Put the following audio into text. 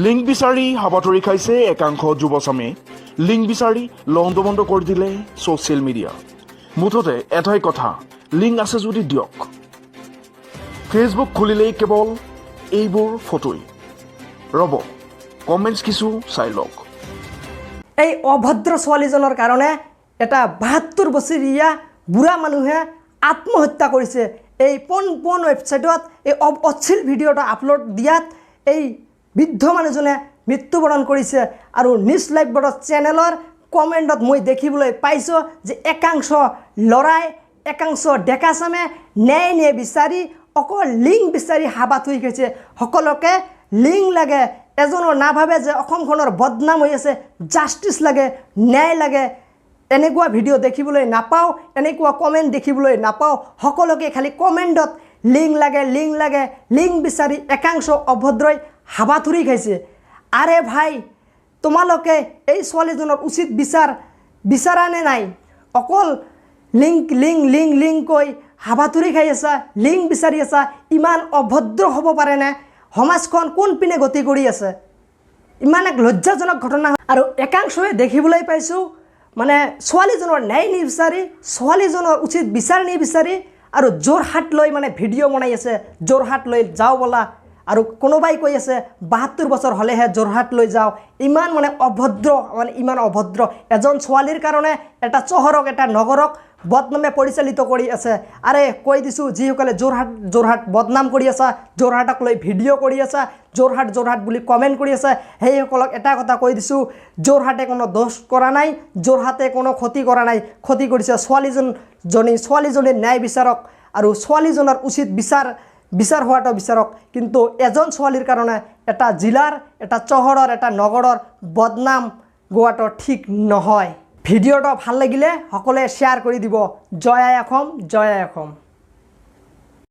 Link বিচাৰি হাবাথুৰি খাইছে একাংশ যুৱচামে। লিংক বিচাৰি লণ্ডভণ্ড কৰি দিলে ছ'চিয়েল মিডিয়া। মুঠতে এটাই কথা, লিংক আছে যদি দিয়ক। ফেচবুক খুলিলেই কেৱল এইবোৰ ফটোই। ৰ'ব, কমেণ্টছ কিছু চাই লওক। এই অভদ্ৰ ছোৱালীজনৰ কাৰণে এটা 72 বছৰীয়া বুঢ়া মানুহে আত্মহত্যা কৰিছে। এই পৰ্ণ পৰ্ণ ৱেবছাইটত এই অশ্লীল ভিডিঅ' এটা আপলোড দিয়াত এই বৃদ্ধ মানুহজনে মৃত্যুবৰণ কৰিছে। আৰু নিউজ লাইভ বৰ্ডৰ চেনেলৰ কমেণ্টত মই দেখিবলৈ পাইছোঁ যে একাংশ ল'ৰাই, একাংশ ডেকা চামে ন্যায় নিয়ে বিচাৰি, অকল লিংক বিচাৰি হাবাথুৰি খাইছে। সকলোকে লিংক লাগে। এজনো নাভাবে যে অসমখনৰ বদনাম হৈ আছে, জাষ্টিছ লাগে, ন্যায় লাগে। এনেকুৱা ভিডিঅ' দেখিবলৈ নাপাওঁ, এনেকুৱা কমেণ্ট দেখিবলৈ নাপাওঁ। সকলোকে খালি কমেণ্টত লিংক লাগে, লিংক লাগে। লিংক বিচাৰি একাংশ অভদ্ৰই হাবাথুৰি খাইছে। আৰে ভাই, তোমালোকে এই ছোৱালীজনৰ উচিত বিচাৰ বিচাৰা নে নাই? অকল লিংক, লিংক, লিংক, লিংক কৈ হাবাথুৰি খাই আছা, লিংক বিচাৰি আছা। ইমান অভদ্ৰ হ'ব পাৰেনে? সমাজখন কোনপিনে গতি কৰি আছে? ইমান এক লজ্জাজনক ঘটনা। আৰু একাংশই দেখিবলৈ পাইছোঁ, মানে ছোৱালীজনৰ ন্যায় নিবিচাৰি, ছোৱালীজনৰ উচিত বিচাৰ নিবিচাৰি আৰু যোৰহাট লৈ মানে ভিডিঅ' বনাই আছে, "যোৰহাট লৈ যাওঁ ব'লা"। আৰু কোনোবাই কৈ আছে, "72 বছৰ হ'লেহে যোৰহাট লৈ যাওঁ"। ইমান মানে অভদ্ৰ, মানে ইমান অভদ্ৰ। এজন ছোৱালীৰ কাৰণে এটা চহৰক, এটা নগৰক বদনামে পৰিচালিত কৰি আছে। আৰে কৈ দিছোঁ, যিসকলে যোৰহাট যোৰহাট বদনাম কৰি আছা, যোৰহাটক লৈ ভিডিঅ' কৰি আছা, "যোৰহাট যোৰহাট" বুলি কমেণ্ট কৰি আছে, সেইসকলক এটা কথা কৈ দিছোঁ, যোৰহাটে কোনো দোষ কৰা নাই, যোৰহাটে কোনো ক্ষতি কৰা নাই। ক্ষতি কৰিছে ছোৱালীজনী। ছোৱালীজনীৰ ন্যায় বিচাৰক আৰু ছোৱালীজনৰ উচিত বিচাৰ বিচাৰ হোৱাটো বিচাৰক। কিন্তু এজন ছোৱালীৰ কাৰণে এটা জিলাৰ, এটা চহৰৰ, এটা নগৰৰ বদনাম গোৱাটো ঠিক নহয়। ভিডিঅ'টো ভাল লাগিলে সকলোৱে শ্বেয়াৰ কৰি দিব। জয় আই অসম, জয় আই অসম।